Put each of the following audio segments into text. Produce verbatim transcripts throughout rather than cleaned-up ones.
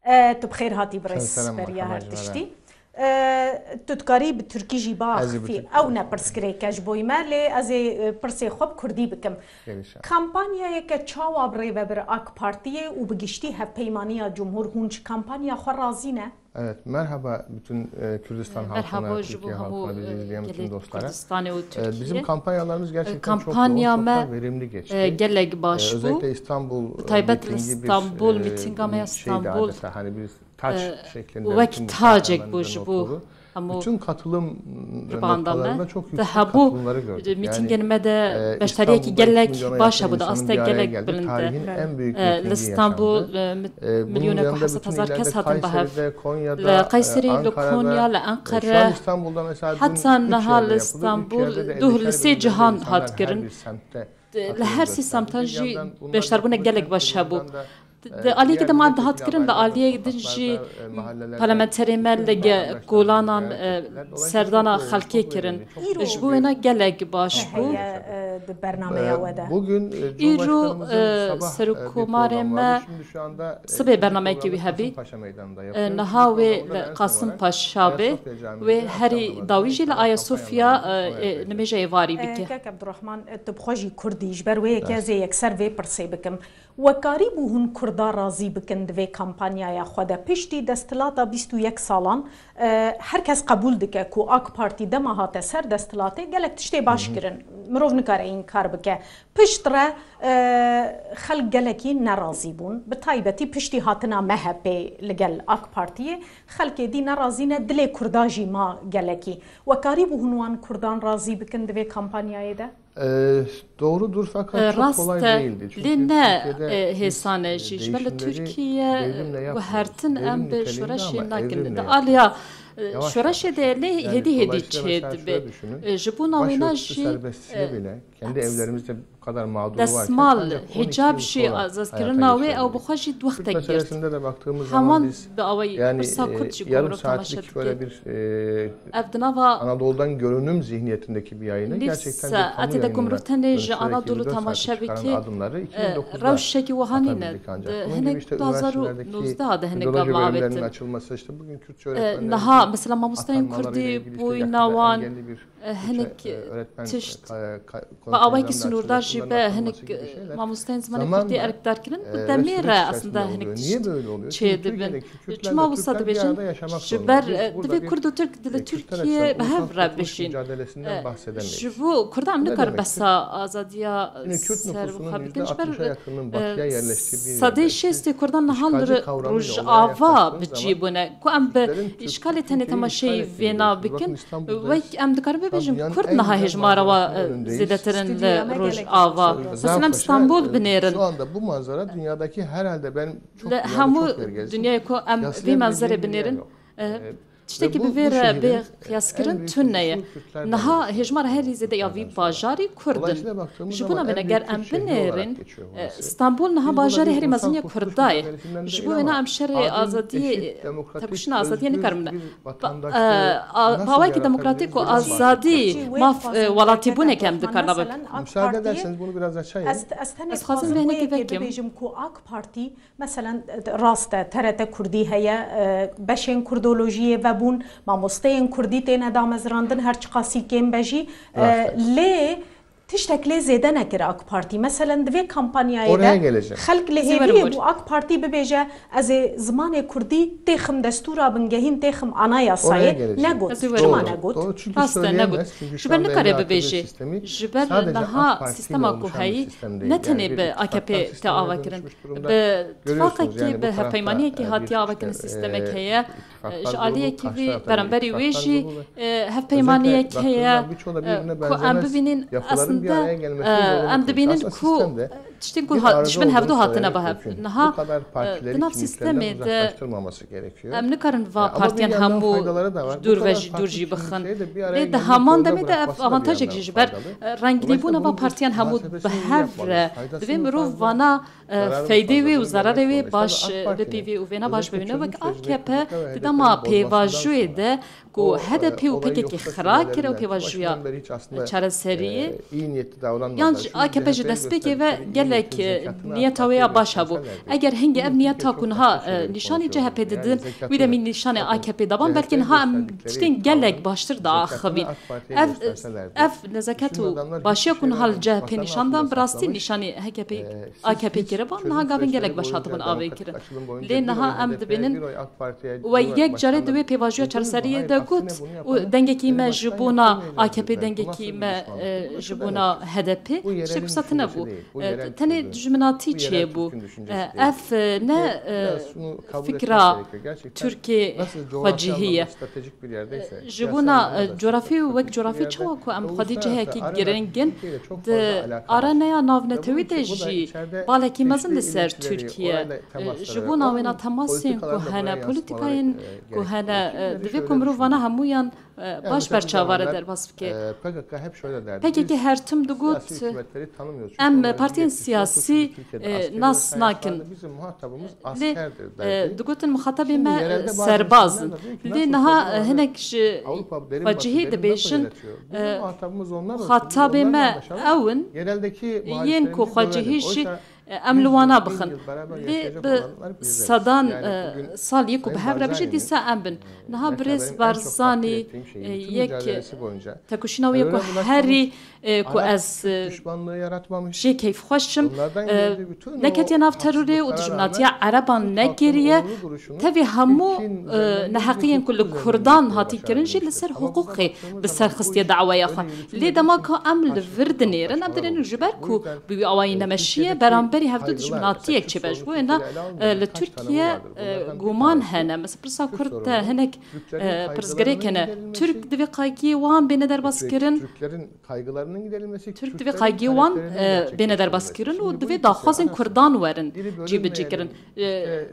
E, tu bi xêr hatî birêz Beriya, her tiştî. E, tu dikarî bi tirkî jî biaxifî? Ew ne pirsgirêk e ji bo me, lê ez ê, e, pirsê xwe bi kurdî bikim. Kampanyayeke çawa bi rêvebir AK Partiyê û bi giştî Hevpeymaniya Cumhur hûn ji kampanya xwe razî ne? Evet, merhaba bütün, e, Kürdistan halkına, Merhaba ji bo Türkiye hemû, halkına, bizi e, izleyen bütün gelek dostlara. Kurdistanê û E, bizim Tirkiye. kampanyalarımız E, gerçekten çok yoğun, kampanya çok me, da verimli geçti. e, gelek baş E, bû. Özellikle İstanbul Bi taybet mitingi bir, Lîstan-, e, Stambul, mitinga me ya şeydi Stambul, adeta. Hani bir taç e, şeklinde wek bütün bu tacek bû kampanyalarımızın ji bo motoru. hemû Bütün katılım ribanda me. noktalarında çok Di yüksek hemû katılımları gördük. Yani, mîtingên me de e, beşdariyekî İstanbul'da iki gelek milyona baş yakın hebû, di insanın asteke bir araya geldi. Tarihin en büyük E, mitingi yaşandı. Li Stanbul, e, mit-, E, bunun milyoneke yanında heft sed hezar kes hatin bi hev. Kayseri'de, Konya'da, Li Kayseri, e, li Ankara'da, Konya, li e, şu an Enqere, İstanbul'da mesela dün heta üç niha yerde li yapıldı. Üç Stanbul yerde de duh li elli sê cihan hat kirin. Her bir semtte Di-, li her sê semtan jî beşdarbûnek gelek baş hebû. Di, di aliyekê de me dihat kirin, li aliyê din jî parlamenterê me li ge-, kolanan, e, serdana xelkê kirin. Ji bo wêna gelek baş bû. Heye, e, di bernameya we de. Îro, e, serokkomarê me sibê bernameyekê wî hebî. E, niha wê li Qasim Paşa bê, wê herî dawî jî li Ayasofya, e, e, nimêja êvarî bike. Kek Abdurrahman, tu bi xwe jî Kurd î, ji ber wê yekê ez ê yekser vê pirsê bikim. We karîbû hûn Kurda razî bikin di vê kampanyaya xwe de? Piştî desthilata bîst û yek salan, e, her kes qebûl dike ku AK Partî dema hate ser desthilatê gelek tiştê baş kirin. Mirov nikare înkar bike. Piştre, e, xelk gelekî nerazî bûn. Bi taybetî piştî hatina M H P li gel AK Partiyê xelkê dî nerazî ne, dilê Kurda jî ma gelekî. We karîbû hûn wan Kurdan razî bikin di vê kampanyayê de? E, doğrudur, fakat çok kolay değildi. Rast e, lê ne, e, hêsan e jî. Ji ber li Tirkiye guhertin em bi şoreşê nakin. Di aliya, e, şoreşê de lê hêdî hêdî çêdibe. E, ji bona wêna jî, e, destmal, hicab jî azadkirina wê ew bi xwe jî di wextekî girt. Heman bi awayî pirsa Kurd jî ku mirov temaşe dike. Ev di nava Anadolu'dan görünüm zihniyetindeki bir yayını gerçekten bir kamu yayınına dönüştürerek yirmi dört saat çıkaran adımları iki bin dokuzda atabildik ancak. Bunun gibi işte üniversitelerdeki filoloji bölümlerinin açılması, işte bugün Kürtçe öğretmenlerin atanmalarıyla ilgili işte yaşlı ve engelli bir Kürtçe, e, öğretmen, e, ka-, ka-, kontenjanı açılmasından başlamak üzere. Hinek tazar û nûzdar de hinek bi awayekî sinûrdar jî be, hinek mamosteyên zimanê kurdî erkdar kirin, e, bi demê re aslında hinek tişt çêdibin. Çima wisa dibe jin? Ji ber, e, divê Kurd û Tirk di li Tirkiyê bi hev re bijîn. E, ji bo Kurdan em nikarin behsa azadiya ser xwe bikin. Ji ber, e, sedê şêstê Kurdan niha li Rojava bi cî bûne. Ku em bi îşkalê tenê temaşeyî vêna bikin, wek em dikarin bibêjin Kurd niha hêjmara wa, e, zêdetir in li Rojava. Mesela em Stenbol binêrin. Li hemû dinyayê ku em vî menzerê binêrin, e, tiştekî bi vê re bê qiyaskirin tune ye. Niha hêjmara herî zêde ya vî bajarî Kurd in. Ji bona vê ne ger em binêrin, e, Stenbol niha bajarê herî mezin ya Kurda ye. Ji bo wêna em şerê azadiyê, tepkişîna azadiyê nikarin bine. Bi awayekî demokratîk û azadî maf, e, welatîbûneke em dikarina bibin. Ez dixwazim vê hinekî vekim. Bibêjim ku AK Partî, meselen, rast e, T R T Kurdî heye, e, beşên kurdolojiyê vebûn, mamosteyên kurdî têne damezrandin, her çiqasî kêm be jî. E, lê tiştek lê zêde nekir AK Partî. Meselen, di vê kampanyayê de xelk li hêviyê bû AK Partî bibêje, ez ê zimanê kurdî têxim destûra bingehîn, têxim anayasayê. Negot. Çima negot? Rast e, negot. Ji ber nikare bibêje. Ji ber niha sîstema ku heyî ne tenê bi A K P tê avakirin. Bi tifaqekî, bi hevpeymaniyekî hatiye avakirin sîstemek heye. Ji aliyekî vî beramberî wê jî, e, hevpeymaniyek heye, e, ku em bibînin aslında, e, em dibînin ku tiştên ku ha-, ji bin hevdu hatine bi hev. Niha, e, di nav sîstemê de em nikarin va partiyan hemû dûr ve jî, dûr jî bixin. Lê di heman demê de ev avantajek jî ji ber, e, rengînîbûna va partiyan hemû bi hev re divê mirov vana, e, feydê wê û zerarê wê baş, e, bipîvê û vêna baş bibîne. Wek A K P di dema pêvajoyê de ku H D P û P K K xira kir ew pêvajoya çareseriyê, yan ji A K P ji destpêkê ve Gelek, e, niyeta wê ya baş hebû. Eger hingê ev niyeta ku niha, e, nîşanî C H P didin, wî demî nîşanê A K P daban, belkî niha em tiştên gelek baştir diaxivîn. Ev, ev nezeket û başiya ku niha li C H P nîşan dan, bi rastî nîşanî H K P, A K P kiriban, niha gavên gelek baş hatibûn avê kirin. Lê niha em dibînin, we yek carê di wê pêvajoya çareseriyê de got û dengekî me ji bona A K P, dengekî me, e, ji bona H D P, tiştek wisa tune bû. E, tenê dijminatî çêbû. E, ev, e, ne, e, fikra Tirkê xwecihî ye. E, ji bona, e, cografî û wek cografî çawa ku em xwedî cihekî girîng in, di areneya navnetewî de jî balekî mezin li ser Tirkiye. E, ji bona wêna temasên ku hene, polîtikayên ku hene, e, divê ku mirov vana hemûyan e, baş berçavare derbas bike. P K K her tim digot, em partiyên siyasî, e, nas nakin. Lê, e, digotin, muxatabê me, e, serbaz in. Lê niha, e, hinek ji xwecihî dibêjin, e, muxatabê me ew in, yên ku xwecihî jî Em li wana bixin. Lê bi sedan, e, sal yek ku bi hev re bijî, dîsa em bin. Niha birêz Barzanî, e, yek, e, tekoşîna wê ku herî, e, ku ez, e, jê keyfxweş im, e, neketiye nav terorê û dijminatiya Ereban nekiriye. Tevî hemû, e, neheqiyên ku li Kurdan hatî kirin jî li ser hiqûqê bi ser xistiye daweya xwe. Lê dema ku em li vir dinêrin, em dinêrin ji ber ku bi wî awayî nemeşiye, beramberî hevdu dijminatiyek çêbe. Ji bo wêna, e, li Tirkiye, e, guman hene. Mesela pirsa Kurd de hinek, e, pirsgirêk hene. Türk divê qaygiyê wan bêne derbaskirin. Türk divê qaygiyê wan, e, bêne derbaskirin û divê daxwazên Kurdan werin cîbicîkirin. E,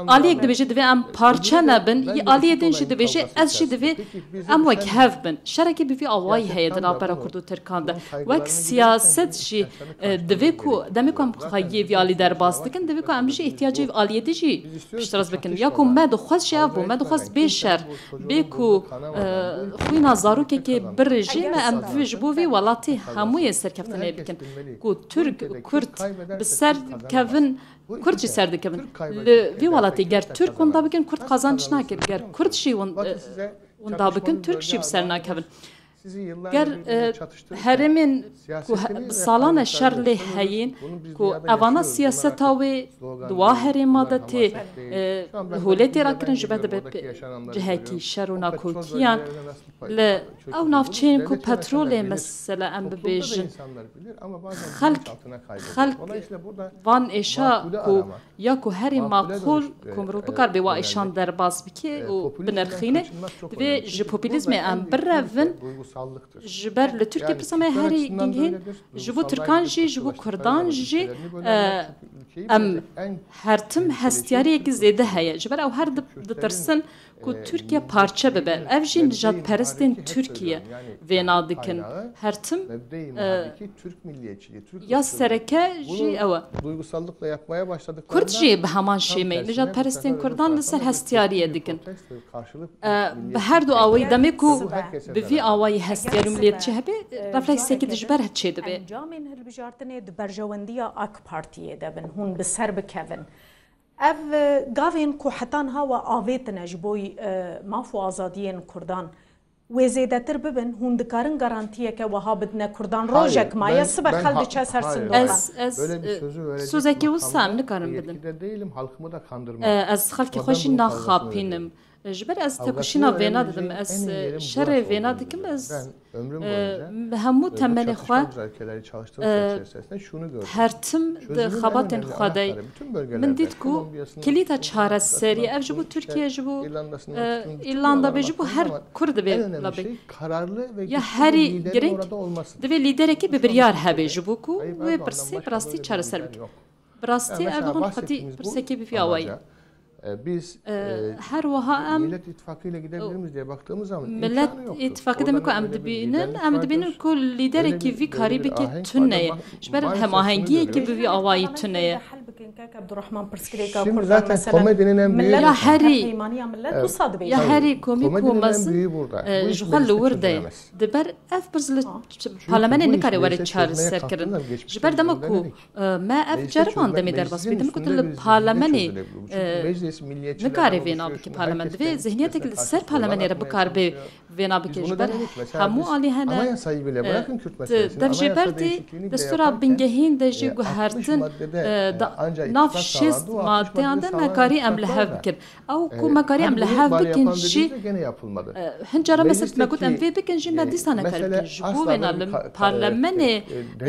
Aliyek dibêje divê em parçe nebin, aliyê din jî dibêje ez jî divê em wek hev bin. Şerekê bi vî awayî heye di navbera Kurd û Tirkan de. Wek siyaset jî, e, divê ku demê ku em xweyê vî alî derbas dikin, divê ku em jî ihtiyacê vî aliyê din jî piştrast bikin. Ya ku me dixwest jî ev bû, me dixwest bê şer, bê ku, e, xwîna zarokekê birijê me em ji bo vî welatê hemûyê serkeftinê bikin. Ku Tirk, Kurd bi ser kevin Kurd jî ser dikevin. Li vî welatê ger Tirk winda bikin, Kurd qazanç nakin. Ger Kurd jî win-, e, winda bikin, Tirk jî bi ser nakevin. Ger, e, herêmên ku he-, bi salan e şer lê heyîn, ku evana siyaseta wê di wa herêma de tê, e, holê tê rakirin, ji ber dibe pe-, cihekî şer û nakokiyan. Li ew navçeyên ku petrolê mesela em bibêjin, xelk, xelk van êşa ku ya ku herî maqûl ku mirov bikar bê wa êşan derbas bike û binirxîne, divê ji populîzmê em birevin. Ji ber li Tirkiye pirsa me herî gingîn, ji bo Tirkan jî, ji bo Kurdan jî, e, em her tim hestiyariyekî zêde heye. Ji ber ew her di-, ditirsin ku Tirkiye parçe bibe. Ev jî nijadperestên Tirkiye vêna dikin. Her tim, e, ya sereke jî ew e. Kurd jî bi heman şêmeyî nijadperestên Kurdan li ser hestiyariyê dikin. E, bi her du awayî demê ku bi vî awayî hestiyarî û miliyetçî hebe, refleksekî dijber çêdibe. Encamên hilbijartinê di berjewendiya AK Partiyê de bin, hûn bi ser bikevin. Ev, e, gavên ku heta niha we avêtine ji bo, e, maf û azadiyên Kurdan, wê zêdetir bibin, hûn dikarin garantiyeke wiha bidine Kurdan? Rojek maye, sibe xel diçe ser sindoqan. Ez, ez, e, sozekî wisa em nikarin bidin. E, ez xelkê xwe jî naxapînim. Ji ber ez tekoşîna vêna didim, ez, e, şerê vêna dikim, ez, e, bi hemû temenê xwe, e, her tim di xebatên xwe de min dît ku kilîta çareserî, ev ji bo Tirkiye, ji bo, e, Îrlanda be, ji bo her Kurd divê la be. Ya herî girîng divê lîderekî bi biryar hebe ji bo ku wê pirsê bi rastî çareser bike. Bi rastî Erdogan xwedî pirsekê bi vî awayî. E, biz, e, e, her wiha em Millet İttifakı ile gidebilir miyiz diye baktığımız zaman Millet imkanı yoktur. İttifakı demek ku em dibînin, em dibînin ku liderekî vî karî bike tune ye. Ji ber hemahengiyekî bi vî awayî tune ye. Şimdi zaten komedinin en büyüğü Ya herî, ya herî komî ku mezin, e, ji xwe li wir de ye. Di ber ev pirs li parlamenê nikare were çareser kirin. Ji ber dema ku, e, me ev ceriban demê derbas bê, dema ku tu li parlamenê, e, nikare vêna bike parlament. Divê zihniyetek li ser parlamenê re bikar bê vêna bike. Ji ber hemû alî hene, e, tu dev jê berdî destûra bingehîn de jî guhertin, e, nav şêst maddeyan de me karî em li hev bikin. Ew ku me karî em li hev bikin jî, e, hin cara me ser me got em vê bikin jî me dîsa nekar bikin. Ji bo wêna li parlamenê, e,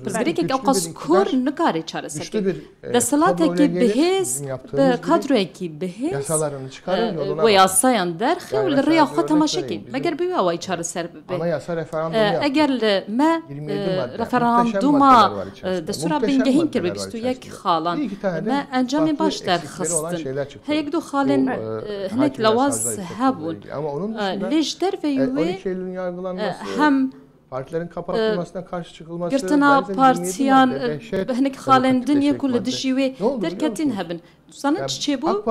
pirsgirêkek ewqas kor nikare çareser bike. Desthilatekî bihêz, bi kadroyekî bihêz, e, wê yasayan derxe û li rêya xwe temaşe kê. Meger bi wî awayî çareser bibe. E, eger li me, e, referanduma, e, destûra bingehîn kiribê bîst û yek xalan, me encamên baş derxistin. Heyek du xalên, e, hinek lewaz hebûn. E, lê ji derveyî wê, e, hem, e, girtina partiyan, e, bi hinek xalên din yê ku li dijî wê derketîn hebin. Zanin çi çêbû?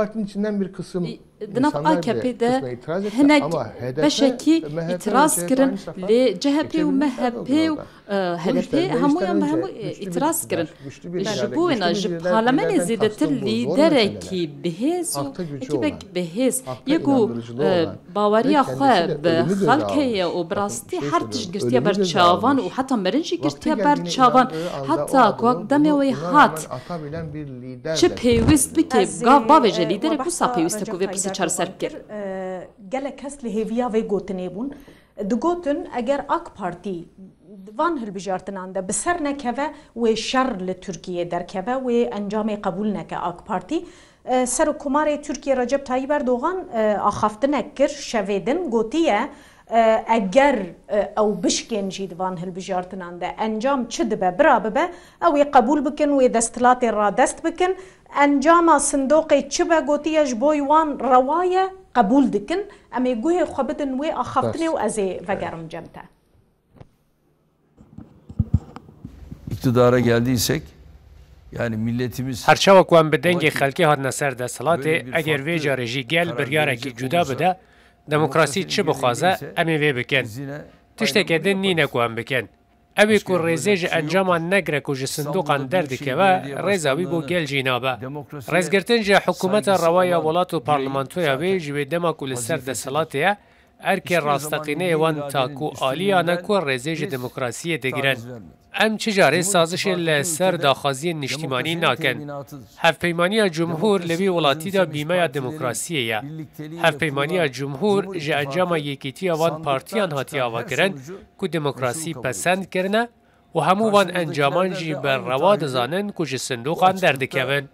Di nav A K P de hinek beşekî îtiraz kirin, lê C H P û M H P û, e, H D P hemûyan bi hemû, e, îtiraz kirin. Ji bo wêna ji parlamenê zêdetir lîderekî bihêz û ekîbek bihêz yê ku, e, baweriya xwe bi xelk heye û bi rastî her tişt girtiye ber çavan û heta mirin jî girtiye ber çavan, heta ku demê wê hat. Çi pêwîst bike, gav bavêje lîderek wisa pêwîst e ku vê pirsê çareser bike. E, gelek kes li hêviya vê gotinê bûn. Digotin, eger A K Partî di van hilbijartinan de bi ser nekeve, wê şer li Tirkiyê derkeve, wê encamê qebûl neke A K Partî. E, Serokkomarê Tirkiyê Recep Tayyip Erdogan, e, axaftinek kir şevê din, gotiye, e, eger, e, ew bişkên jî di van hilbijartinan de encam çi dibe, bira bibe, ew ê qebûl bikin, wê desthilatê radest bikin. Encama sindoqê çi be, gotiye, ji bo wan rewa ye, qebûl dikin. Em ê guhê xwe bidin wê axaftinê û ez ê vegerim cem te. İktidara geldiysek, yani milletimiz Her çawa ku em bi dengê xelkê hatine ser desthilatê, eger vê carê jî gel biryarekî cuda bide, demokrasî çi bixwaze, em ê vê bikin. Tişteke din nîne ku em bikin. Ew ê ku rêzê ji encaman negire ku ji sindoqan derdikeve, rêza wî bo gel jî nabe. Rêzgirtin ji hikûmeta rewa ya welat û parlamentoya wê ji wê dema ku li ser desthilatê ye, erkê rasteqîneyê wan taku aliyan e ku rêzê ji demokrasiyê digirin. Em çi carê sazişê li ser daxwaziyên niştîmanî nakin. Hevpeymaniya Cumhur li vî welatî de bîmeya demokrasiyê ye. Hevpeymaniya Cumhur ji encama yekîtiya van partiyan hatiye avakirin ku demokrasî pesend kirine û hemû van encaman jî bi rewa dizanin ku ji sindoqan derdikevin.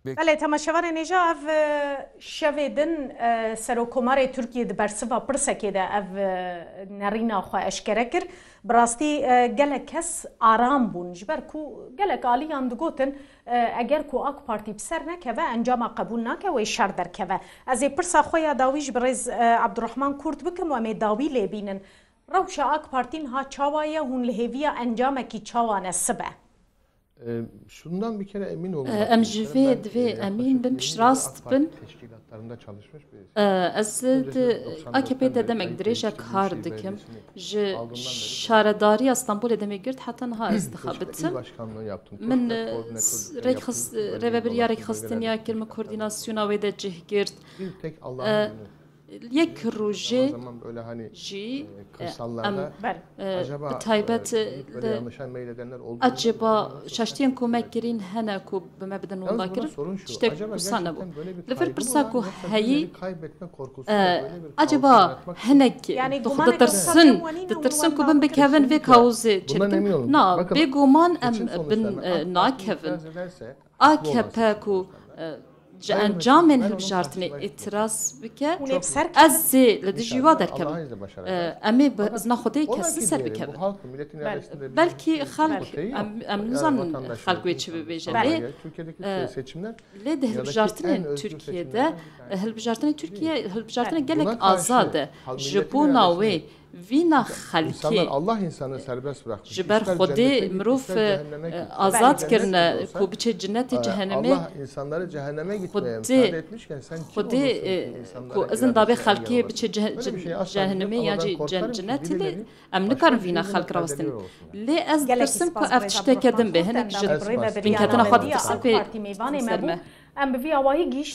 Belê, temaşevanên hêja, ev, e, şevê din, e, Serokkomarê Tirkiyê di bersiva pirsekê de ev, e, nerîna xwe eşkere kir. Bi rastî, e, gelek kes aram bûn, ji ber ku gelek aliyan digotin, e, eger ku A K Partî bi ser nekeve, encama qebûl nake, wê şer derkeve. Ez ê pirsa xwe ya dawî ji birêz, e, Abdurrahman Kurt bikim û em ê dawî lê bînin. Rewşa A K Partî niha çawa ye? Hûn li hêviya encamekî çawa ne sibe? E, şundan bir kere emin olmak Em ji vê divê emîn bin, piştrast bin. E, ez di A K P de demek dirêj e kar dikim. Ji şaredariya Stenbolê demê girt heta niha ez dixebitim. Min, e, s-, rêkxist-, rêvebiriya rêkxistiniya kir, min koordînasyona wê de cih girt. E, Yek rojê jî, e, em, e, bi taybet, e, li acaba şaştiyên ku me kirîn hene ku bi me bidin windakirin? Tiştek wisa nebû. Li vir pirsa ku heyî, e, acaba hinek ditirsin, ditirsin ku bin bikevin vê kawuzê çêbikin? Na, bêguman em bin, e, nakevin. A K P ku, e, ji encamên hilbijartinê îtiraz bike, ez zê li dijî wa derkevim. Em ê bi izna Xwedê kesî ser bikevin. Belkî xelk, em, em nizanin xelk wê çi bibêje. Lê, e, lê di hilbijartinên Tirkiyê de, e, hilbijartinê Tirkiye, hilbijartinê gelek azad e. Ji bona wê vîna xelkê ji ber Xwedê mirov, e, azad kirine ku biçe cinetê cehennemê. Xwedê, Xwedê, e, ku izin dabe xelkê biçe ceh-, ceh-, cehennemê ya jî cen-, cinetê lê em nikarin vîna xelk rawestînin. Lê ez dipirsim ku ev tişteke din be. Hinek ji binketina xwe ditirsin pê ser me. Em bi vî awayî gihîştin.